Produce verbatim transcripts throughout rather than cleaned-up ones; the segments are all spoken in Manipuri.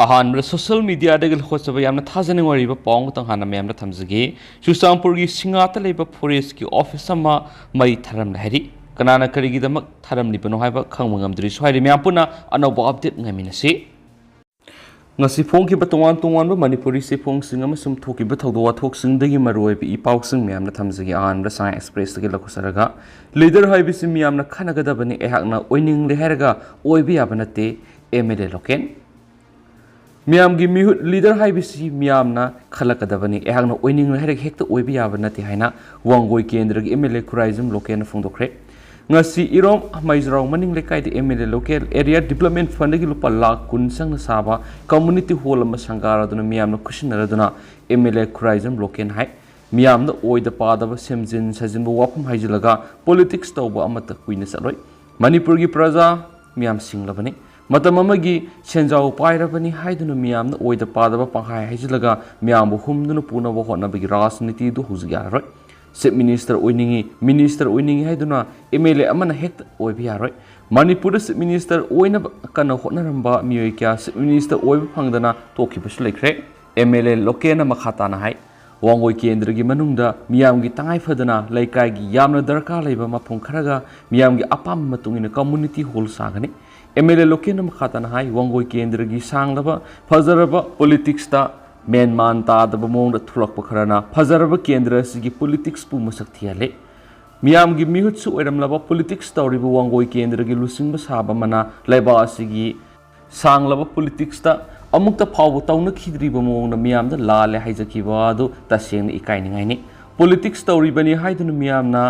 ꯑꯍꯥꯟꯕꯗ ꯁꯣꯁꯤꯌꯦꯜ ꯃꯤꯗꯤꯌꯥꯗꯒꯤ ꯂꯧꯈꯠꯆꯕ ꯌꯥꯝꯅ ꯊꯥꯖꯅꯤꯡꯉꯥꯏ ꯑꯣꯏꯔꯤꯕ ꯄꯥꯎ ꯑꯃꯇꯪ ꯍꯥꯟꯅ ꯃꯌꯥꯝꯗ ꯊꯝꯖꯒꯦ꯫ ꯆꯨꯔꯆꯥꯟꯄꯨꯔꯒꯤ ꯁꯤꯡꯉꯥꯠꯇ ꯂꯩꯕ ꯐꯣꯔꯦꯁ꯭ꯠꯀꯤ ꯑꯣꯐꯤꯁ ꯑꯃ ꯃꯩ ꯊꯥꯔꯝꯂꯦ ꯍꯥꯏꯔꯤ꯫ ꯀꯅꯥꯅ ꯀꯔꯤꯒꯤꯗꯃꯛ ꯊꯥꯔꯝꯂꯤꯕꯅꯣ ꯍꯥꯏꯕ ꯈꯪꯕ ꯉꯝꯗ꯭ꯔꯤꯁꯨ ꯍꯥꯏꯔꯤ꯫ ꯃꯌꯥꯝ ꯄꯨꯟꯅ ꯑꯅꯧꯕ ꯑꯞꯗꯦꯠ ꯉꯥꯏꯃꯤꯟꯅꯁꯤ꯫ ꯉꯁꯤ ꯐꯣꯡꯈꯤꯕ ꯇꯣꯉꯥꯟ ꯇꯣꯉꯥꯟꯕ ꯃꯅꯤꯄꯨꯔꯤ ꯆꯦꯐꯣꯡꯁꯤꯡ ꯑꯃꯁꯨꯡ ꯊꯣꯛꯈꯤꯕ ꯊꯧꯗꯣꯛ ꯋꯥꯊꯣꯛꯁꯤꯡꯗꯒꯤ ꯃꯔꯨꯑꯣꯏꯕ ꯏ ꯄꯥꯎꯁꯤꯡ ꯃꯌꯥꯝꯅ ꯊꯝꯖꯒꯦ꯫ ꯑꯍꯥꯟꯕꯗ ꯁꯉꯥꯏ ꯑꯦꯛꯁꯄ꯭ꯔꯦꯁꯇꯒꯤ ꯂꯧꯈꯠꯆꯔꯒ, ꯂꯤꯗꯔ ꯍꯥꯏꯕꯁꯤ ꯃꯤꯌꯥꯝꯅ ꯈꯟꯅꯒꯗꯕꯅꯤ, ꯑꯩꯍꯥꯛꯅ ꯑꯣꯏꯅꯤꯡꯂꯦ ꯍꯥꯏꯔꯒ ꯑꯣꯏꯕ ꯌꯥꯕ ꯅꯠꯇꯦ, ꯑꯦꯝ ꯑꯦꯜ ꯑꯦ ꯂꯣꯀꯦꯟ꯫ ꯃꯤꯌꯥꯝꯒꯤ ꯃꯤꯍꯨꯠ ꯂꯤꯗꯔ ꯍꯥꯏꯕꯁꯤ ꯃꯤꯌꯥꯝꯅ ꯈꯜꯂꯛꯀꯗꯕꯅꯤ, ꯑꯩꯍꯥꯛꯅ ꯑꯣꯏꯅꯤꯡꯂꯦ ꯍꯥꯏꯔꯒ ꯍꯦꯛꯇ ꯑꯣꯏꯕ ꯌꯥꯕ ꯅꯠꯇꯦ ꯍꯥꯏꯅ ꯋꯥꯡꯒꯣꯏ ꯀꯦꯟꯗ꯭ꯔꯒꯤ ꯑꯦꯝ ꯑꯦꯜ ꯑꯦ ꯈꯨꯔꯥꯏꯖꯝ ꯂꯣꯀꯦꯟꯅ ꯐꯣꯡꯗꯣꯛꯈ꯭ꯔꯦ꯫ ꯉꯁꯤ ꯏꯔꯣꯝ ꯃꯩꯖ꯭ꯔꯥꯎ ꯃꯅꯤꯡ ꯂꯩꯀꯥꯏꯗ M L A local area development ꯐꯟꯗꯒꯤ ꯂꯨꯄꯥ ꯂꯥꯈ ꯀꯨꯟ ꯆꯪꯅ ꯁꯥꯕ ꯀꯝꯃꯨꯅꯤꯇꯤ ꯍꯣꯜ ꯑꯃ ꯁꯪꯒꯥꯔꯗꯨꯅ ꯃꯤꯌꯥꯝꯅ ꯈꯨꯠꯁꯤꯟꯅꯔꯗꯨꯅ M L A Khuraijam local ꯍꯥꯏ ꯃꯤꯌꯥꯝꯗ ꯑꯣꯏꯗ ꯄꯥꯗꯕ ꯁꯦꯝꯖꯤꯟ ꯁꯥꯖꯤꯟꯕ ꯋꯥꯐꯝ ꯍꯥꯏꯖꯤꯜꯂꯒ ꯄꯣꯂꯤꯇꯤꯛꯁ ꯇꯧꯕ ꯑꯃꯠꯇ ꯀꯨꯏꯅ ꯆꯠꯂꯣꯏ꯫ ꯃꯅꯤꯄꯨꯔꯒꯤ ꯄ꯭ꯔꯖꯥ ꯃꯤꯌꯥꯝ ꯁꯤꯡꯂꯕꯅꯤ꯫ ꯃꯇꯝ ꯑꯃꯒꯤ ꯁꯦꯟꯖꯥꯎ ꯄꯥꯏꯔꯕꯅꯤ ꯍꯥꯏꯗꯨꯅ ꯃꯤꯌꯥꯝꯅ ꯑꯣꯏꯗ ꯄꯥꯗꯕ ꯄꯪꯍꯥꯏ ꯍꯥꯏꯖꯤꯜꯂꯒ ꯃꯤꯌꯥꯝꯕꯨ ꯍꯨꯝꯗꯨꯅ ꯄꯨꯅꯕ ꯍꯣꯠꯅꯕꯒꯤ ꯔꯥꯖꯅꯤꯇꯤꯗꯨ ꯍꯧꯖꯤꯛ ꯌꯥꯔꯔꯣꯏ꯫ ꯆꯤꯐ ꯃꯤꯅꯤꯁꯇꯔ ꯑꯣꯏꯅꯤꯡꯏ, ꯃꯤꯅꯤꯁꯇꯔ ꯑꯣꯏꯅꯤꯡꯏ ꯍꯥꯏꯗꯨꯅ ꯑꯦꯝ ꯑꯦꯜ ꯑꯦ ꯑꯃꯅ ꯍꯦꯛꯇ ꯑꯣꯏꯕ ꯌꯥꯔꯣꯏ꯫ ꯃꯅꯤꯄꯨꯔꯗ ꯆꯤꯐ ꯃꯤꯅꯤꯁꯇꯔ ꯑꯣꯏꯅꯕ ꯀꯟꯅ ꯍꯣꯠꯅꯔꯝꯕ ꯃꯤꯑꯣꯏ ꯀꯌꯥ ꯆꯤꯐ ꯃꯤꯅꯤꯁꯇꯔ ꯑꯣꯏꯕ ꯐꯪꯗꯅ ꯇꯣꯛꯈꯤꯕꯁꯨ ꯂꯩꯈ꯭ꯔꯦ꯫ ꯑꯦꯝ ꯑꯦꯜ ꯑꯦ ꯂꯣꯀꯦꯟꯅ ꯃꯈꯥ ꯇꯥꯅ ꯍꯥꯏ, ꯋꯥꯡꯒꯣꯏ ꯀꯦꯟꯗ꯭ꯔꯒꯤ ꯃꯅꯨꯡꯗ ꯃꯤꯌꯥꯝꯒꯤ ꯇꯉꯥꯏ ꯐꯗꯅ ꯂꯩꯀꯥꯏꯒꯤ ꯌꯥꯝꯅ ꯗꯔꯀꯥꯔ ꯂꯩꯕ ꯃꯐꯝ ꯈꯔꯒ ꯃꯤꯌꯥꯝꯒꯤ ꯑꯄꯥꯝꯕ ꯃꯇꯨꯡ ꯏꯟꯅ ꯀꯝꯃꯨꯅꯤꯇꯤ ꯍꯣꯜ ꯁꯥꯒꯅꯤ꯫ ꯑꯦꯝ ꯑꯦꯜ ꯑꯦ ꯂꯣꯀꯦꯟꯅ ꯃꯈꯥ ꯇꯥꯅ ꯍꯥꯏ, ꯋꯥꯡꯒꯣꯏ ꯀꯦꯟꯗ꯭ꯔꯒꯤ ꯁꯥꯡꯂꯕ ꯐꯖꯔꯕ ꯄꯣꯂꯤꯇꯤꯛꯁꯇ ꯃꯦꯟꯃꯥꯟ ꯇꯥꯗꯕ ꯃꯑꯣꯡꯗ ꯊꯣꯛꯂꯛꯄ ꯈꯔꯅ ꯐꯖꯔꯕ ꯀꯦꯟꯗ꯭ꯔ ꯑꯁꯤꯒꯤ ꯄꯣꯂꯤꯇꯤꯛꯁꯄꯨ ꯃꯁꯛ ꯊꯤꯍꯜꯂꯦ꯫ ꯃꯤꯌꯥꯝꯒꯤ ꯃꯤꯍꯨꯠꯁꯨ ꯑꯣꯏꯔꯝꯂꯕ ꯄꯣꯂꯤꯇꯤꯛꯁ ꯇꯧꯔꯤꯕ ꯋꯥꯡꯒꯣꯏ ꯀꯦꯟꯗ꯭ꯔꯒꯤ ꯂꯨꯆꯤꯡꯕ ꯁꯥꯕ ꯑꯃꯅ ꯂꯩꯕꯥꯛ ꯑꯁꯤꯒꯤ ꯁꯥꯡꯂꯕ ꯄꯣꯂꯤꯇꯤꯛꯁꯇ ꯑꯃꯨꯛꯇ ꯐꯥꯎꯕ ꯇꯧꯅꯈꯤꯗ꯭ꯔꯤꯕ ꯃꯑꯣꯡꯗ ꯃꯤꯌꯥꯝꯗ ꯂꯥꯜꯂꯦ ꯍꯥꯏꯖꯈꯤꯕ ꯑꯗꯨ ꯇꯁꯦꯡꯅ ꯏꯀꯥꯏꯅꯤꯡꯉꯥꯏꯅꯤ꯫ ꯄꯣꯂꯤꯇꯤꯛꯁ ꯇꯧꯔꯤꯕꯅꯤ ꯍꯥꯏꯗꯨꯅ ꯃꯤꯌꯥꯝꯅ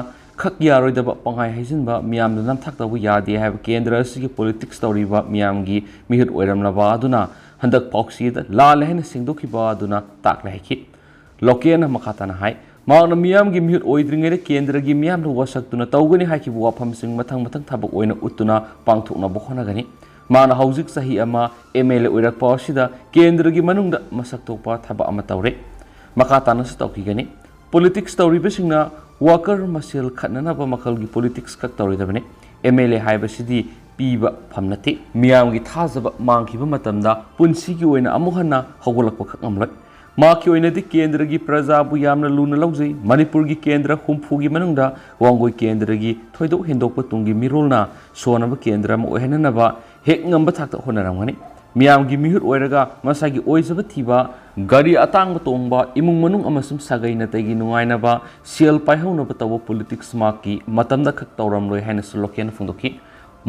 ꯈꯛ ꯌꯥꯔꯣꯏꯗꯕ ꯄꯪꯍꯥꯏ ꯍꯥꯏꯖꯤꯟꯕ, ꯃꯤꯌꯥꯝꯗ ꯅꯝꯊꯥꯛ ꯇꯧꯕ ꯌꯥꯗꯦ ꯍꯥꯏꯕ ꯀꯦꯟꯗ꯭ꯔ ꯑꯁꯤꯒꯤ ꯄꯣꯂꯤꯇꯤꯛꯁ ꯇꯧꯔꯤꯕ ꯃꯤꯌꯥꯝꯒꯤ ꯃꯤꯍꯨꯠ ꯑꯣꯏꯔꯝꯂꯕ ꯑꯗꯨꯅ ꯍꯟꯗꯛ ꯄꯥꯎꯆꯦꯗ ꯂꯥꯜꯂꯦ ꯍꯥꯏꯅ ꯁꯦꯡꯗꯣꯛꯈꯤꯕ ꯑꯗꯨꯅ ꯇꯥꯛꯂꯦ ꯍꯥꯏꯈꯤ꯫ ꯂꯣꯀꯦꯟꯅ ꯃꯈꯥ ꯇꯥꯅ ꯍꯥꯏ, ꯃꯍꯥꯛꯅ ꯃꯤꯌꯥꯝꯒꯤ ꯃꯤꯍꯨꯠ ꯑꯣꯏꯗ꯭ꯔꯤꯉꯩꯗ ꯀꯦꯟꯗ꯭ꯔꯒꯤ ꯃꯤꯌꯥꯝꯅ ꯋꯥꯁꯛꯇꯨꯅ ꯇꯧꯒꯅꯤ ꯍꯥꯏꯈꯤꯕ ꯋꯥꯐꯝꯁꯤꯡ ꯃꯊꯪ ꯃꯊꯪ ꯊꯕꯛ ꯑꯣꯏꯅ ꯎꯠꯇꯨꯅ ꯄꯥꯡꯊꯣꯛꯅꯕ ꯍꯣꯠꯅꯒꯅꯤ꯫ ꯃꯍꯥꯛꯅ ꯍꯧꯖꯤꯛ ꯆꯍꯤ ꯑꯃ ꯑꯦꯝ ꯑꯦꯜ ꯑꯦ ꯑꯣꯏꯔꯛꯄ ꯑꯁꯤꯗ ꯀꯦꯟꯗ꯭ꯔꯒꯤ ꯃꯅꯨꯡꯗ ꯃꯁꯛ ꯊꯣꯛꯄ ꯊꯕꯛ ꯑꯃ ꯇꯧꯔꯦ꯫ ꯃꯈꯥ ꯇꯥꯅꯁꯨ ꯇꯧꯈꯤꯒꯅꯤ꯫ ꯄꯣꯂꯤꯇꯤꯛꯁ ꯇꯧꯔꯤꯕꯁꯤꯡꯅ ꯋꯥꯀꯔ ꯃꯁꯦꯜ ꯈꯠꯅꯅꯕ ꯃꯈꯜꯒꯤ ꯄꯣꯂꯤꯇꯤꯛꯁ ꯈꯛ ꯇꯧꯔꯣꯏꯗꯕꯅꯤ꯫ ꯑꯦꯝ ꯑꯦꯜ ꯑꯦ ꯍꯥꯏꯕꯁꯤꯗꯤ ꯄꯤꯕ ꯐꯝ ꯅꯠꯇꯦ꯫ ꯃꯤꯌꯥꯝꯒꯤ ꯊꯥꯖꯕ ꯃꯥꯡꯈꯤꯕ ꯃꯇꯝꯗ ꯄꯨꯟꯁꯤꯒꯤ ꯑꯣꯏꯅ ꯑꯃꯨꯛ ꯍꯟꯅ ꯍꯧꯒꯠꯂꯛꯄ ꯈꯛ ꯉꯝꯂꯣꯏ꯫ ꯃꯍꯥꯛꯀꯤ ꯑꯣꯏꯅꯗꯤ ꯀꯦꯟꯗ꯭ꯔꯒꯤ ꯄ꯭ꯔꯖꯥꯕꯨ ꯌꯥꯝꯅ ꯂꯨꯅ ꯂꯧꯖꯩ꯫ ꯃꯅꯤꯄꯨꯔꯒꯤ ꯀꯦꯟꯗ꯭ꯔ ꯍꯨꯝꯐꯨꯒꯤ ꯃꯅꯨꯡꯗ ꯋꯥꯡꯒꯣꯏ ꯀꯦꯟꯗ꯭ꯔꯒꯤ ꯊꯣꯏꯗꯣꯛ ꯍꯦꯟꯗꯣꯛꯄ ꯇꯨꯡꯒꯤ ꯃꯤꯔꯣꯜꯅ ꯁꯣꯟꯅꯕ ꯀꯦꯟꯗ꯭ꯔ ꯑꯃ ꯑꯣꯏꯍꯟꯅꯅꯕ ꯍꯦꯛ ꯉꯝꯕ ꯊꯥꯛꯇ ꯍꯣꯠꯅꯔꯝꯒꯅꯤ꯫ ꯃꯤꯌꯥꯝꯒꯤ ꯃꯤꯍꯨꯠ ꯑꯣꯏꯔꯒ ꯃꯁꯥꯒꯤ ꯑꯣꯏꯖꯕ ꯊꯤꯕ, ꯒꯥꯔꯤ ꯑꯇꯥꯡꯕ ꯇꯣꯡꯕ, ꯏꯃꯨꯡ ꯃꯅꯨꯡ ꯑꯃꯁꯨꯡ ꯁꯥꯒꯩ ꯅꯥꯇꯩꯒꯤ ꯅꯨꯡꯉꯥꯏꯅꯕ, ꯁꯦꯜ ꯄꯥꯏꯍꯧꯅꯕ ꯇꯧꯕ ꯄꯣꯂꯤꯇꯤꯛꯁ ꯃꯍꯥꯛꯀꯤ ꯃꯇꯝꯗ ꯈꯛ ꯇꯧꯔꯝꯂꯣꯏ ꯍꯥꯏꯅꯁꯨ ꯂꯣꯀꯦꯜꯅ ꯐꯣꯡꯗꯣꯛꯈꯤ꯫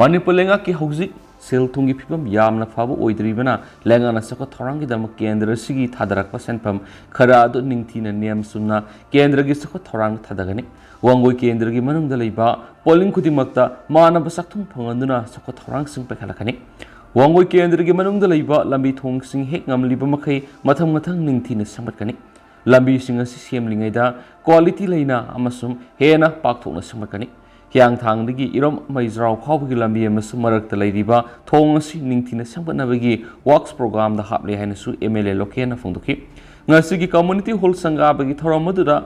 ꯃꯅꯤꯄꯨꯔ ꯂꯩꯉꯥꯛꯀꯤ ꯍꯧꯖꯤꯛ ꯁꯦꯜ ꯊꯨꯝꯒꯤ ꯐꯤꯕꯝ ꯌꯥꯝꯅ ꯐꯕ ꯑꯣꯏꯗ꯭ꯔꯤꯕꯅ ꯂꯩꯉꯥꯛꯅ ꯆꯥꯎꯈꯠ ꯊꯧꯔꯥꯡꯒꯤꯗꯃꯛ ꯀꯦꯟꯗ꯭ꯔ ꯑꯁꯤꯒꯤ ꯊꯥꯗꯔꯛꯄ ꯁꯦꯟꯐꯝ ꯈꯔ ꯑꯗꯨ ꯅꯤꯡꯊꯤꯅ ꯅꯤꯌꯝ ꯆꯨꯝꯅ ꯀꯦꯟꯗ꯭ꯔꯒꯤ ꯆꯥꯎꯈꯠ ꯊꯧꯔꯥꯡꯗ ꯊꯥꯗꯒꯅꯤ꯫ ꯋꯥꯡꯒꯣꯏ ꯀꯦꯟꯗ꯭ꯔꯒꯤ ꯃꯅꯨꯡꯗ ꯂꯩꯕ ꯄꯣꯂꯤꯡ ꯈꯨꯗꯤꯡꯃꯛꯇ ꯃꯥꯟꯅꯕ ꯆꯥꯛꯊꯨꯡ ꯐꯪꯍꯟꯗꯨꯅ ꯆꯥꯎꯈꯠ ꯊꯧꯔꯥꯡꯁꯤꯡ ꯄꯥꯏꯈꯠꯂꯛꯀꯅꯤ꯫ ꯋꯥꯡꯒꯣꯏ ꯀꯦꯟꯗ꯭ꯔꯒꯤ ꯃꯅꯨꯡꯗ ꯂꯩꯕ ꯂꯝꯕꯤ ꯊꯣꯡꯁꯤꯡ ꯍꯦꯛ ꯉꯝꯂꯤꯕ ꯃꯈꯩ ꯃꯊꯪ ꯃꯊꯪ ꯅꯤꯡꯊꯤꯅ ꯁꯦꯝꯒꯠꯀꯅꯤ꯫ ꯂꯝꯕꯤꯁꯤꯡ ꯑꯁꯤ ꯁꯦꯝꯂꯤꯉꯩꯗ ꯀ꯭ꯋꯥꯂꯤꯇꯤ ꯂꯩꯅ ꯑꯃꯁꯨꯡ ꯍꯦꯟꯅ ꯄꯥꯛꯊꯣꯛꯅ ꯁꯦꯝꯒꯠꯀꯅꯤ꯫ ꯍꯤꯌꯥꯡꯊꯥꯡꯗꯒꯤ ꯏꯔꯣꯝ ꯃꯩꯖ꯭ꯔꯥꯎ ꯐꯥꯎꯕꯒꯤ ꯂꯝꯕꯤ ꯑꯃꯁꯨꯡ ꯃꯔꯛꯇ ꯂꯩꯔꯤꯕ ꯊꯣꯡ ꯑꯁꯤ ꯅꯤꯡꯊꯤꯅ ꯁꯦꯝꯒꯠꯅꯕꯒꯤ ꯋꯥꯛꯁ ꯄ꯭ꯔꯣꯒ꯭ꯔꯥꯝꯗ ꯍꯥꯞꯂꯦ ꯍꯥꯏꯅꯁꯨ ꯑꯦꯝ ꯑꯦꯜ ꯑꯦ ꯂꯣꯀꯦꯜꯅ ꯐꯣꯡꯗꯣꯛꯈꯤ꯫ ꯉꯁꯤꯒꯤ ꯀꯝꯃꯨꯅꯤꯇꯤ ꯍꯣꯜ ꯁꯪꯒꯥꯕꯒꯤ ꯊꯧꯔꯝ ꯑꯗꯨꯗ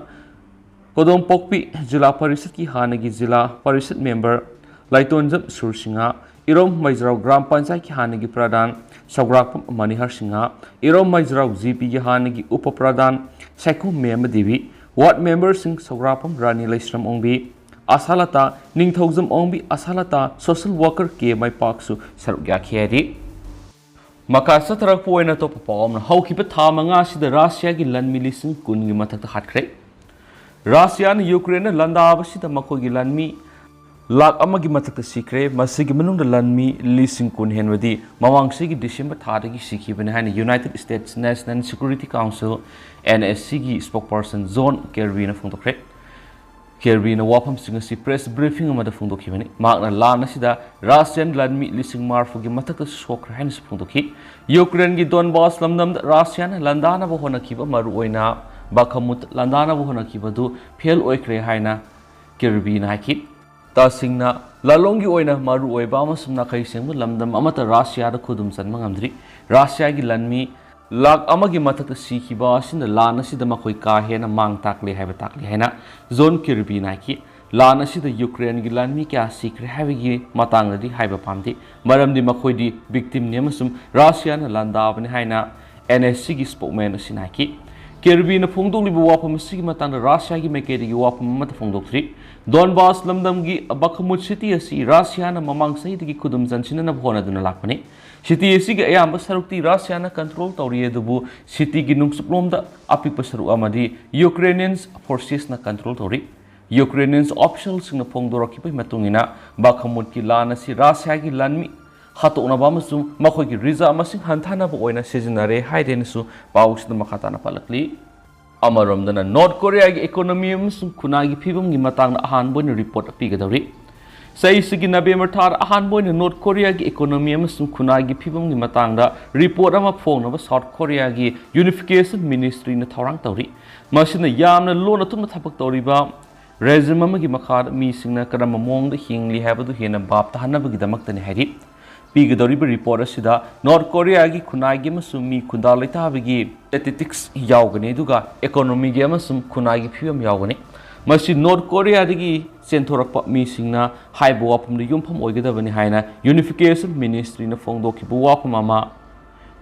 ꯀꯣꯗꯣꯝꯄꯣꯛꯄꯤ ꯖꯤꯂꯥ ꯄꯔꯤꯁꯠꯀꯤ ꯍꯥꯟꯅꯒꯤ ꯖꯤꯂꯥ ꯄꯔꯤꯁꯠ ꯃꯦꯝꯕꯔ ꯂꯥꯏꯇꯣꯟꯖꯝ ꯁꯨꯔꯁꯤꯡꯍ, ꯏꯔꯣꯝ ꯃꯩꯖ꯭ꯔꯥꯎ ꯒ꯭ꯔꯥꯝ ꯄꯟꯆꯥꯌꯠꯀꯤ ꯍꯥꯟꯅꯒꯤ ꯄ꯭ꯔꯙꯥꯟ ꯁꯧꯒ꯭ꯔꯥꯛꯄꯝ ꯃꯅꯤꯍꯔ ꯁꯤꯡꯍ, ꯏꯔꯣꯝ ꯃꯩꯖ꯭ꯔꯥꯎ ꯖꯤ ꯄꯤꯒꯤ ꯍꯥꯟꯅꯒꯤ ꯎꯄ ꯄ꯭ꯔꯙꯥꯟ ꯁꯥꯏꯈꯣꯝ ꯃꯦꯝꯕ ꯗꯦꯕꯤ, ꯋꯥꯔꯗ ꯃꯦꯝꯕꯔꯁꯤꯡ ꯁꯧꯒ꯭ꯔꯥꯛꯄꯝ ꯔꯥꯅꯤ ꯂꯩꯁ꯭ꯔꯝ ꯑꯣꯡꯕꯤ, ꯑꯁꯥꯂꯇꯥ, ꯅꯤꯡꯊꯧꯖꯝ ꯑꯣꯡꯕꯤ ꯑꯁꯥꯂꯇꯥ, ꯁꯣꯁꯦꯜ ꯋꯥꯔꯀꯔ ꯀꯦ ꯃꯩꯄꯥꯛꯁꯨ ꯁꯔꯨꯛ ꯌꯥꯈꯤ ꯍꯥꯏꯔꯤ꯫ ꯃꯈꯥ ꯆꯠꯊꯔꯛꯄ ꯑꯣꯏꯅ ꯑꯇꯣꯞꯄ ꯄꯥꯎ ꯑꯃꯅ, ꯍꯧꯈꯤꯕ ꯊꯥ ꯃꯉꯥ ꯑꯁꯤꯗ ꯔꯁꯤꯌꯥꯒꯤ ꯂꯟꯃꯤ ꯂꯤꯁꯤꯡ ꯀꯨꯟꯒꯤ ꯃꯊꯛꯇ ꯍꯥꯠꯈ꯭ꯔꯦ꯫ ꯔꯁꯤꯌꯥꯅ ꯌꯨꯀ꯭ꯔꯦꯟꯗ ꯂꯥꯟꯗꯥꯕꯁꯤꯗ ꯃꯈꯣꯏꯒꯤ ꯂꯟꯃꯤ ꯂꯥꯈ ꯑꯃꯒꯤ ꯃꯊꯛꯇ ꯁꯤꯈ꯭ꯔꯦ꯫ ꯃꯁꯤꯒꯤ ꯃꯅꯨꯡꯗ ꯂꯟꯃꯤ ꯂꯤꯁꯤꯡ ꯀꯨꯟ ꯍꯦꯟꯕꯗꯤ ꯃꯃꯥꯡ ꯆꯍꯤꯒꯤ ꯗꯤꯁꯦꯝꯕꯔ ꯊꯥꯗꯒꯤ ꯁꯤꯈꯤꯕꯅꯤ ꯍꯥꯏꯅ United States National Security Council, N S C, ꯒꯤ spokesperson ꯖꯣꯟ ꯀꯦꯔꯕꯤꯅ ꯐꯣꯡꯗꯣꯛꯈ꯭ꯔꯦ꯫ ꯀꯦꯔꯕꯤꯅ ꯋꯥꯐꯝꯁꯤꯡ ꯑꯁꯤ press briefing ꯑꯃꯗ ꯐꯣꯡꯗꯣꯛꯈꯤꯕꯅꯤ꯫ ꯃꯍꯥꯛꯅ ꯂꯥꯟ ꯑꯁꯤꯗ ꯔꯁꯤꯌꯥꯟ ꯂꯟꯃꯤ ꯂꯤꯁꯤꯡ ꯃꯔꯤꯐꯨꯒꯤ ꯃꯊꯛꯇ ꯁꯣꯛꯈ꯭ꯔꯦ ꯍꯥꯏꯅꯁꯨ ꯐꯣꯡꯗꯣꯛꯈꯤ꯫ ꯌꯨꯀ꯭ꯔꯦꯟꯒꯤ ꯗꯣꯟꯕꯥꯁ ꯂꯝꯗꯝꯗ ꯔꯁꯤꯌꯥꯅ ꯂꯥꯟꯗꯥꯅꯕ ꯍꯣꯠꯅꯈꯤꯕ, ꯃꯔꯨꯑꯣꯏꯅ ꯕꯥꯈꯃꯨꯠ ꯂꯥꯟꯗꯥꯅꯕ ꯍꯣꯠꯅꯈꯤꯕ ꯑꯗꯨ ꯐꯦꯜ ꯑꯣꯏꯈ꯭ꯔꯦ ꯍꯥꯏꯅ ꯀꯤꯔꯕꯤꯅ ꯍꯥꯏꯈꯤ꯫ ꯇꯁꯦꯡꯅ ꯂꯥꯂꯣꯡꯒꯤ ꯑꯣꯏꯅ ꯃꯔꯨꯑꯣꯏꯕ ꯑꯃꯁꯨꯡ ꯅꯥꯈꯩ ꯁꯦꯡꯕ ꯂꯝꯗꯝ ꯑꯃꯠꯇ ꯔꯁꯤꯌꯥꯗ ꯈꯨꯗꯨꯝ ꯆꯟꯕ ꯉꯝꯗ꯭ꯔꯤ꯫ ꯔꯁꯤꯌꯥꯒꯤ ꯂꯟꯃꯤ ꯂꯥꯈ ꯑꯃꯒꯤ ꯃꯊꯛꯇ ꯁꯤꯈꯤꯕ ꯑꯁꯤꯅ ꯂꯥꯟ ꯑꯁꯤꯗ ꯃꯈꯣꯏ ꯀꯥ ꯍꯦꯟꯅ ꯃꯥꯡ ꯇꯥꯛꯂꯦ ꯍꯥꯏꯕ ꯇꯥꯛꯂꯤ ꯍꯥꯏꯅ ꯖꯣꯟ ꯀꯤꯔꯕꯤꯅ ꯍꯥꯏꯈꯤ꯫ ꯂꯥꯟ ꯑꯁꯤꯗ ꯌꯨꯀ꯭ꯔꯦꯟꯒꯤ ꯂꯥꯟꯃꯤ ꯀꯌꯥ ꯁꯤꯈ꯭ꯔꯦ ꯍꯥꯏꯕꯒꯤ ꯃꯇꯥꯡꯗꯗꯤ ꯍꯥꯏꯕ ꯄꯥꯝꯗꯦ, ꯃꯔꯝꯗꯤ ꯃꯈꯣꯏꯗꯤ victimꯅꯤ ꯑꯃꯁꯨꯡ ꯔꯁꯤꯌꯥꯅ ꯂꯥꯟꯗꯥꯕꯅꯤ ꯍꯥꯏꯅ NSCꯒꯤ spokesman ꯑꯁꯤꯅ ꯍꯥꯏꯈꯤ꯫ ꯀꯤꯔꯕꯤꯅ ꯐꯣꯡꯗꯣꯛꯂꯤꯕ ꯋꯥꯐꯝ ꯑꯁꯤꯒꯤ ꯃꯇꯥꯡꯗ ꯔꯁꯤꯌꯥꯒꯤ ꯃꯥꯏꯀꯩꯗꯒꯤ ꯋꯥꯐꯝ ꯑꯃꯠꯇ ꯐꯣꯡꯗꯣꯛꯇ꯭ꯔꯤ꯫ ꯗꯣꯟꯕꯥꯁ ꯂꯝꯗꯝꯒꯤ ꯕꯥꯈꯃꯨꯠ city ꯑꯁꯤ ꯔꯁꯤꯌꯥꯅ ꯃꯃꯥꯡ ꯆꯍꯤꯗꯒꯤ ꯈꯨꯗꯨꯝ ꯆꯟꯁꯤꯟꯅꯅꯕ ꯍꯣꯠꯅꯗꯨꯅ ꯂꯥꯛꯄꯅꯤ꯫ City ꯑꯁꯤꯒꯤ ꯑꯌꯥꯝꯕ ꯁꯔꯨꯛꯇꯤ ꯔꯁꯤꯌꯥꯅ control ꯇꯧꯔꯤ, ꯑꯗꯨꯕꯨ cityꯒꯤ ꯅꯨꯡꯆꯨꯞꯂꯣꯝꯗ ꯑꯄꯤꯛꯄ ꯁꯔꯨꯛ ꯑꯃꯗꯤ Ukrainian forcesꯅ control ꯇꯧꯔꯤ꯫ Ukrainian officialꯁꯤꯡꯅ ꯐꯣꯡꯗꯣꯔꯛꯈꯤꯕꯒꯤ ꯃꯇꯨꯡ ꯏꯟꯅ, ꯕꯥꯈꯃꯨꯠꯀꯤ ꯂꯥꯟ ꯑꯁꯤ ꯔꯁꯤꯌꯥꯒꯤ ꯂꯥꯟꯃꯤ ꯍꯥꯠꯇꯣꯛꯅꯕ ꯑꯃꯁꯨꯡ ꯃꯈꯣꯏꯒꯤ ꯔꯤꯖꯥ ꯃꯁꯤꯡ ꯍꯟꯊꯅꯕ ꯑꯣꯏꯅ ꯁꯤꯖꯤꯟꯅꯔꯦ ꯍꯥꯏꯗꯦꯅꯁꯨ ꯄꯥꯎꯁꯤꯗ ꯃꯈꯥ ꯇꯥꯅ ꯄꯜꯂꯛꯂꯤ꯫ ꯑꯃꯔꯣꯝꯗꯅ, ꯅꯣꯔꯠ ꯀꯣꯔꯤꯌꯥꯒꯤ economy ꯑꯃꯁꯨꯡ ꯈꯨꯟꯅꯥꯏꯒꯤ ꯐꯤꯕꯝꯒꯤ ꯃꯇꯥꯡꯗ ꯑꯍꯥꯟꯕ ꯑꯣꯏꯅ report ꯄꯤꯒꯗꯧꯔꯤ꯫ ꯆꯍꯤꯁꯤꯒꯤ November ꯊꯥꯗ ꯑꯍꯥꯟꯕ ꯑꯣꯏꯅ ꯅꯣꯔꯠ ꯀꯣꯔꯤꯌꯥꯒꯤ economy ꯑꯃꯁꯨꯡ ꯈꯨꯟꯅꯥꯏꯒꯤ ꯐꯤꯕꯝꯒꯤ ꯃꯇꯥꯡꯗ report ꯑꯃ ꯐꯣꯡꯅꯕ ꯁꯥꯎꯠ ꯀꯣꯔꯤꯌꯥꯒꯤ Unification Ministryꯅ ꯊꯧꯔꯥꯡ ꯇꯧꯔꯤ꯫ ꯃꯁꯤꯅ ꯌꯥꯝꯅ ꯂꯣꯟꯅ ꯇꯨꯝꯅ ꯊꯕꯛ ꯇꯧꯔꯤꯕ regime ꯑꯃꯒꯤ ꯃꯈꯥꯗ ꯃꯤꯁꯤꯡꯅ ꯀꯔꯝꯕ ꯃꯑꯣꯡꯗ ꯍꯤꯡꯂꯤ ꯍꯥꯏꯕꯗꯨ ꯍꯦꯟꯅ ꯚꯥꯞ ꯇꯥꯍꯟꯅꯕꯒꯤꯗꯃꯛꯇꯅꯤ ꯍꯥꯏꯔꯤ꯫ ꯄꯤꯒꯗꯧꯔꯤꯕ report ꯑꯁꯤꯗ ꯅꯣꯔꯠ ꯀꯣꯔꯤꯌꯥꯒꯤ ꯈꯨꯟꯅꯥꯏꯒꯤ ꯑꯃꯁꯨꯡ ꯃꯤ ꯈꯨꯟꯗꯥ ꯂꯩꯇꯥꯕꯒꯤ statistics ꯌꯥꯎꯒꯅꯤ, ꯑꯗꯨꯒ economyꯒꯤ ꯑꯃꯁꯨꯡ ꯈꯨꯟꯅꯥꯏꯒꯤ ꯐꯤꯕꯝ ꯌꯥꯎꯒꯅꯤ꯫ ꯃꯁꯤ ꯅꯣꯔꯠ ꯀꯣꯔꯤꯌꯥꯗꯒꯤ ꯆꯦꯟꯊꯣꯔꯛꯄ ꯃꯤꯁꯤꯡꯅ ꯍꯥꯏꯕ ꯋꯥꯐꯝꯗ ꯌꯨꯝꯐꯝ ꯑꯣꯏꯒꯗꯕꯅꯤ ꯍꯥꯏꯅ Unification Ministryꯅ ꯐꯣꯡꯗꯣꯛꯈꯤꯕ ꯋꯥꯐꯝ ꯑꯃ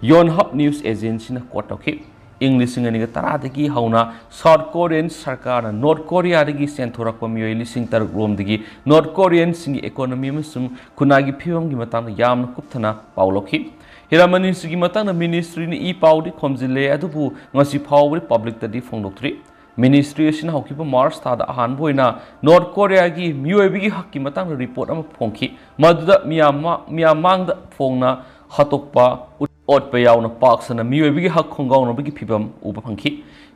Yonhap News Agencyꯅ quote ꯇꯧꯈꯤ꯫ ꯏꯪ ꯂꯤꯁꯤꯡ ꯑꯅꯤꯒ ꯇꯔꯥꯗꯒꯤ ꯍꯧꯅ ꯁꯥꯎꯠ ꯀꯣꯔꯤꯌꯟ ꯁꯔꯀꯥꯔꯅ ꯅꯣꯔꯠ ꯀꯣꯔꯤꯌꯥꯗꯒꯤ ꯆꯦꯟꯊꯣꯔꯛꯄ ꯃꯤꯑꯣꯏ ꯂꯤꯁꯤꯡ ꯇꯔꯨꯛ ꯔꯣꯝꯗꯒꯤ ꯅꯣꯔꯠ ꯀꯣꯔꯤꯌꯟꯁꯤꯡꯒꯤ economy ꯑꯃꯁꯨꯡ ꯈꯨꯟꯅꯥꯏꯒꯤ ꯐꯤꯕꯝꯒꯤ ꯃꯇꯥꯡꯗ ꯌꯥꯝꯅ ꯀꯨꯞꯊꯅ ꯄꯥꯎ ꯂꯧꯈꯤ꯫ ꯍꯤꯔꯝ ꯑꯅꯤꯁꯤꯒꯤ ꯃꯇꯥꯡꯗ ministryꯅ ꯏ ꯄꯥꯎꯗꯤ ꯈꯣꯝꯖꯤꯜꯂꯦ, ꯑꯗꯨꯕꯨ ꯉꯁꯤ ꯐꯥꯎꯕꯗꯤ publicꯇꯗꯤ ꯐꯣꯡꯗꯣꯛꯇ꯭ꯔꯤ꯫ Ministry ꯑꯁꯤꯅ ꯍꯧꯈꯤꯕ March ꯊꯥꯗ ꯑꯍꯥꯟꯕ ꯑꯣꯏꯅ ꯅꯣꯔꯠ ꯀꯣꯔꯤꯌꯥꯒꯤ ꯃꯤꯑꯣꯏꯕꯒꯤ ꯍꯛꯀꯤ ꯃꯇꯥꯡꯗ report ꯑꯃ ꯐꯣꯡꯈꯤ, ꯃꯗꯨꯗ ꯃꯤꯌꯥꯝ ꯃꯥ-, ꯃꯤꯌꯥꯝ ꯃꯥꯡꯗ ꯐꯣꯡꯅ ꯍꯥꯠꯇꯣꯛꯄ, ꯎꯠ-, ꯑꯣꯠꯄ ꯌꯥꯎꯅ ꯄꯥꯛ ꯁꯟꯅ ꯃꯤꯑꯣꯏꯕꯒꯤ ꯍꯛ ꯈꯣꯡꯒꯥꯎꯅꯕꯒꯤ ꯐꯤꯕꯝ ꯎꯕ ꯐꯪꯈꯤ꯫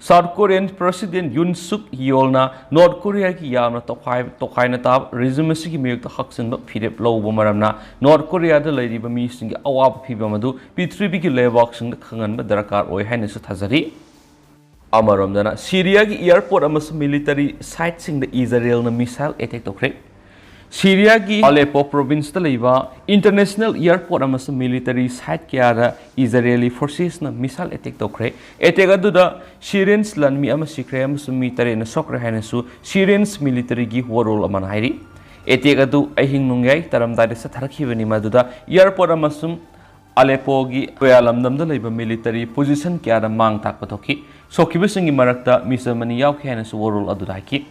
South Korean President Yoon Suk Yeolꯅ ꯅꯣꯔꯠ ꯀꯣꯔꯤꯌꯥꯒꯤ ꯌꯥꯝꯅ ꯇꯣꯈꯥꯏ-, ꯇꯣꯈꯥꯏꯅ ꯇꯥꯕ regime ꯑꯁꯤꯒꯤ ꯃꯥꯌꯣꯛꯇ ꯍꯛꯆꯤꯟꯕ ꯐꯤꯔꯦꯞ ꯂꯧꯕ ꯃꯔꯝꯅ ꯅꯣꯔꯠ ꯀꯣꯔꯤꯌꯥꯗ ꯂꯩꯔꯤꯕ ꯃꯤꯁꯤꯡꯒꯤ ꯑꯋꯥꯕ ꯐꯤꯕꯝ ꯑꯗꯨ ꯄ꯭ꯔꯤꯊꯤꯕꯤꯒꯤ ꯂꯩꯕꯥꯛꯁꯤꯡꯗ ꯈꯪꯍꯟꯕ ꯗꯔꯀꯥꯔ ꯑꯣꯏ ꯍꯥꯏꯅꯁꯨ ꯊꯥꯖꯔꯤ꯫ ꯑꯃꯔꯣꯝꯗꯅ, ꯁꯤꯔꯤꯌꯥꯒꯤ airport ꯑꯃꯁꯨꯡ military siteꯁꯤꯡꯗ ꯏꯖꯔꯦꯜꯅ missile attack ꯇꯧꯈ꯭ꯔꯦ꯫ ꯁꯤꯔꯤꯌꯥꯒꯤ ꯑꯂꯦꯄꯣ ꯄ꯭ꯔꯣꯚꯤꯟꯁꯇ ꯂꯩꯕ ꯏꯟꯇꯔꯅꯦꯁꯅꯦꯜ ꯑꯦꯌꯔꯄꯣꯔꯠ ꯑꯃꯁꯨꯡ ꯃꯤꯂꯤꯇꯔꯤ ꯁꯥꯏꯠ ꯀꯌꯥꯗ ꯏꯖꯔꯦꯂꯤ ꯐꯣꯔꯁꯦꯁꯅ ꯃꯤꯁꯥꯏꯜ ꯑꯦꯇꯦꯛ ꯇꯧꯈ꯭ꯔꯦ꯫ ꯑꯦꯇꯦꯛ ꯑꯗꯨꯗ ꯁꯤꯔꯤꯌꯟꯁ ꯂꯥꯟꯃꯤ ꯑꯃ ꯁꯤꯈ꯭ꯔꯦ ꯑꯃꯁꯨꯡ ꯃꯤ ꯇꯔꯦꯠꯅ ꯁꯣꯛꯈ꯭ꯔꯦ ꯍꯥꯏꯅꯁꯨ ꯁꯤꯔꯤꯌꯟꯁ ꯃꯤꯂꯤꯇꯔꯤꯒꯤ ꯋꯥꯔꯣꯜ ꯑꯃꯅ ꯍꯥꯏꯔꯤ꯫ ꯑꯦꯇꯦꯛ ꯑꯗꯨ ꯑꯍꯤꯡ ꯅꯣꯡꯌꯥꯏ ꯇꯥꯔꯝꯗꯥꯏꯗ ꯆꯠꯊꯔꯛꯈꯤꯕꯅꯤ, ꯃꯗꯨꯗ ꯑꯦꯌꯔꯄꯣꯔꯠ ꯑꯃꯁꯨꯡ ꯑꯂꯦꯄꯣꯒꯤ ꯀꯣꯌꯥ ꯂꯝꯗꯝꯗ ꯂꯩꯕ ꯃꯤꯂꯤꯇꯔꯤ ꯄꯣꯖꯤꯁꯟ ꯀꯌꯥꯗ ꯃꯥꯡ ꯇꯥꯛꯄ ꯊꯣꯛꯈꯤ꯫ ꯁꯣꯛꯈꯤꯕꯁꯤꯡꯒꯤ ꯃꯔꯛꯇ ꯃꯤꯆꯝ ꯑꯅꯤ ꯌꯥꯎꯈꯤ ꯍꯥꯏꯅꯁꯨ ꯋꯥꯔꯣꯜ ꯑꯗꯨꯗ ꯍꯥꯏꯈꯤ꯫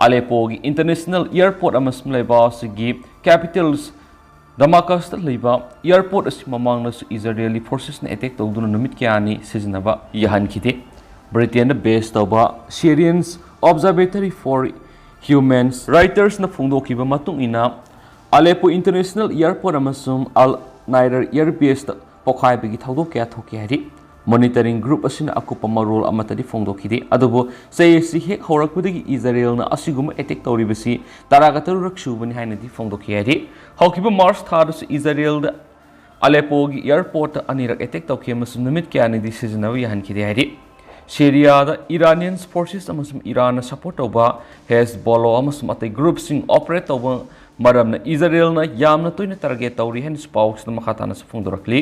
ꯑꯂꯦꯄꯣꯒꯤ ꯏꯟꯇꯔꯅꯦꯁꯅꯦꯜ ꯑꯦꯌꯔꯄꯣꯔꯠ ꯑꯃꯁꯨꯡ ꯂꯩꯕꯥꯛ ꯑꯁꯤꯒꯤ ꯀꯦꯄꯤꯇꯦꯜꯁ ꯗꯃꯥꯀꯁꯇ ꯂꯩꯕ ꯑꯦꯌꯔꯄꯣꯔꯠ ꯑꯁꯤ ꯃꯃꯥꯡꯗꯁꯨ ꯏꯖꯔꯦꯂꯤ ꯐꯣꯔꯁꯦꯁꯅ ꯑꯦꯇꯦꯛ ꯇꯧꯗꯨꯅ ꯅꯨꯃꯤꯠ ꯀꯌꯥꯅꯤ ꯁꯤꯖꯤꯟꯅꯕ ꯌꯥꯍꯟꯈꯤꯗꯦ꯫ ꯕ꯭ꯔꯤꯇꯦꯟꯗ ꯕꯦꯁ ꯇꯧꯕ ꯁꯤꯔꯤꯌꯟꯁ ꯑꯣꯕꯖꯔꯕꯦꯇꯔꯤ ꯐꯣꯔ ꯍ꯭ꯌꯨꯃꯦꯟꯁ ꯔꯥꯏꯇꯔꯁꯅ ꯐꯣꯡꯗꯣꯛꯈꯤꯕ ꯃꯇꯨꯡ ꯏꯟꯅ, ꯑꯂꯦꯄꯣ ꯏꯟꯇꯔꯅꯦꯁꯅꯦꯜ ꯑꯦꯌꯔꯄꯣꯔꯠ ꯑꯃꯁꯨꯡ ꯑꯜ ꯅꯥꯏꯔꯔ ꯑꯦꯌꯔ ꯕꯦꯁꯇ ꯄꯣꯈꯥꯏꯕꯒꯤ ꯊꯧꯗꯣꯛ ꯀꯌꯥ ꯊꯣꯛꯈꯤ ꯍꯥꯏꯔꯤ꯫ ꯃꯣꯅꯤꯇꯔꯤꯡ ꯒ꯭ꯔꯨꯞ ꯑꯁꯤꯅ ꯑꯀꯨꯞꯄ ꯃꯔꯣꯜ ꯑꯃꯠꯇꯗꯤ ꯐꯣꯡꯗꯣꯛꯈꯤꯗꯦ, ꯑꯗꯨꯕꯨ ꯆꯌꯦꯠꯁꯤ ꯍꯦꯛ ꯍꯧꯔꯛꯄꯗꯒꯤ ꯏꯖꯔꯦꯜꯅ ꯑꯁꯤꯒꯨꯝꯕ ꯑꯦꯇꯦꯛ ꯇꯧꯔꯤꯕꯁꯤ ꯇꯔꯥꯒ ꯇꯔꯨꯛꯔꯛ ꯁꯨꯕꯅꯤ ꯍꯥꯏꯅꯗꯤ ꯐꯣꯡꯗꯣꯛꯈꯤ ꯍꯥꯏꯔꯤ꯫ ꯍꯧꯈꯤꯕ ꯃꯥꯔꯆ ꯊꯥꯗꯁꯨ ꯏꯖꯔꯦꯜꯗ ꯑꯂꯦꯄꯣꯒꯤ ꯑꯦꯌꯔꯄꯣꯔꯠꯇ ꯑꯅꯤꯔꯛ ꯑꯦꯇꯦꯛ ꯇꯧꯈꯤ ꯑꯃꯁꯨꯡ ꯅꯨꯃꯤꯠ ꯀꯌꯥꯅꯤꯗꯤ ꯁꯤꯖꯤꯟꯅꯕ ꯌꯥꯍꯟꯈꯤꯗꯦ ꯍꯥꯏꯔꯤ꯫ ꯁꯤꯔꯤꯌꯥꯗ ꯏꯔꯥꯅꯤꯌꯟꯁ ꯐꯣꯔꯁꯦꯁ ꯑꯃꯁꯨꯡ ꯏꯔꯥꯟꯅ ꯁꯄꯣꯔꯠ ꯇꯧꯕ ꯍꯦꯖꯕꯣꯂꯣ ꯑꯃꯁꯨꯡ ꯑꯇꯩ ꯒ꯭ꯔꯨꯞꯁꯤꯡ ꯑꯣꯄꯔꯦꯠ ꯇꯧꯕ ꯃꯔꯝꯅ ꯏꯖꯔꯦꯜꯅ ꯌꯥꯝꯅ ꯇꯣꯏꯅ ꯇꯥꯔꯒꯦꯠ ꯇꯧꯔꯤ ꯍꯥꯏꯅꯁꯨ ꯄꯥꯎꯁꯤꯗ ꯃꯈꯥ ꯇꯥꯅꯁꯨ ꯐꯣꯡꯗꯣꯔꯛꯂꯤ꯫